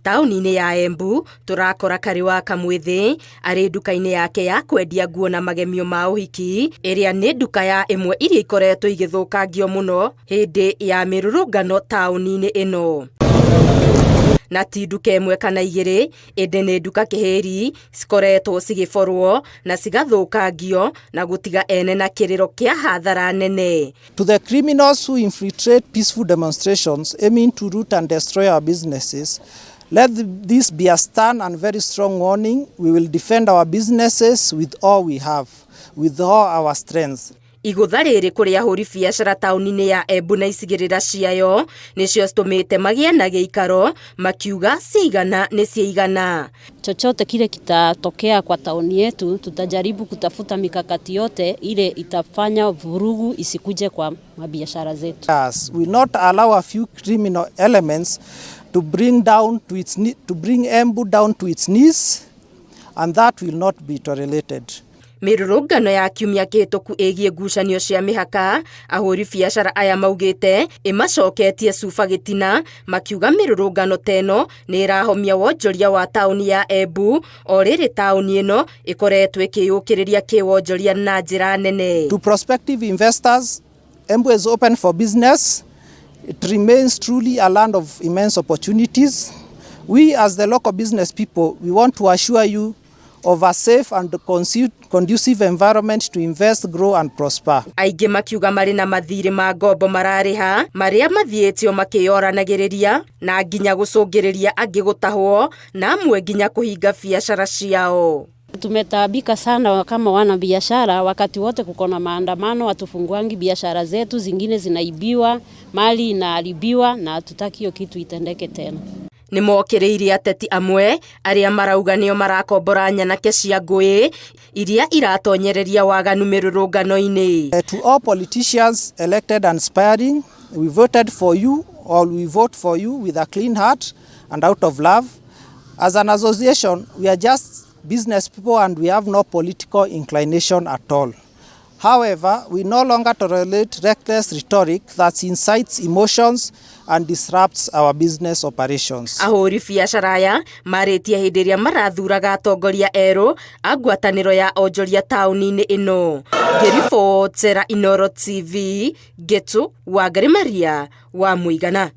Taũni-inĩ ya Embu tũrakora Karĩ wa Kamwĩthĩ arĩ nduka-inĩ yake ya kwendia nguo na magemio ma ũhiki, ĩrĩa nĩ nduka ya ĩmwe iria ikoretwo igĩthũkangio mũno hĩndĩ ya mĩrũrũngano taũni-inĩ ĩno. Na ti nduka ĩmwe kana igĩrĩ, ĩndĩ nĩ nduka kĩhĩri cikoretwo cigĩborwo na cigathũkangio na gũtiga ene na kĩrĩro kĩa hathara nene. To the criminals who infiltrate peaceful demonstrations aiming to root and destroy our businesses, let this be a stern and very strong warning. We will defend our businesses with all we have, with all our strength. Igũtha rĩrĩ kũrĩ ahũri biacara taũni-inĩ ya Embu na icigĩrĩra ciayo nĩcio citũmĩte magĩe na gĩikaro makiuga cigana nĩ ciaigana. Chochote kile kitatokea kwa tauni yetu, tutajaribu kutafuta mikakati yote ile itafanya vurugu isikuje kwa mabiashara zetu. Yes, we will not allow a few criminal elements to bring Embu down to its knees, and that will not be tolerated. Mĩrũrũngano ya kiumia kĩhĩtũku ĩgiĩ ngucanio cia mĩhaka, ahũri biacara aya maugĩte ĩmacoketie cuba gĩtina, makiuga mĩrũrũngano ta ĩno nĩ ĩrahomia wonjoria wa taũni ya Embu, o rĩrĩ taũni ĩno ĩkoretwo ĩkĩyũkĩrĩria kĩwonjoria na njĩra nene. To prospective investors, Embu is open for business. It remains truly a land of immense opportunities. We as the local business people, we want to assure you of a safe and conducive environment to invest, grow and prosper. Aingĩ makiuga marĩ na mathirĩ ma ngombo mararĩha marĩa mathiĩtio makĩyoranagĩrĩria na nginya gũcũngĩrĩria angĩ gũtahwo na amwe nginya kũhinga biacara ciao. Tumetaabika sana kama wana biashara, wakati wote kuko na maandamano, hatufunguangi biashara zetu, zingine zinaibiwa, mali inaharibiwa na hatutaki hiyo kitu itendeke tena. Nĩ mokĩrĩirie ateti amwe arĩa marauga nĩo marakombora nyanake cia ngũĩ iria iratonyereria waganu mĩrũrũngano-inĩ. To all politicians elected and aspiring, we voted for you or we vote for you with a clean heart and out of love. As an association, we are just business people and we have no political inclination at all. However, we no longer tolerate reckless rhetoric that incites emotions and disrupts our business operations. Ahũri biacara aya marĩtie hĩndĩ ĩrĩa marathuraga atongoria erũ a ngwatanĩro ya onjoria taũni-inĩ ĩno. Ngĩribotera Inooro TV, Ngetu Wangari Maria wa Mũigana.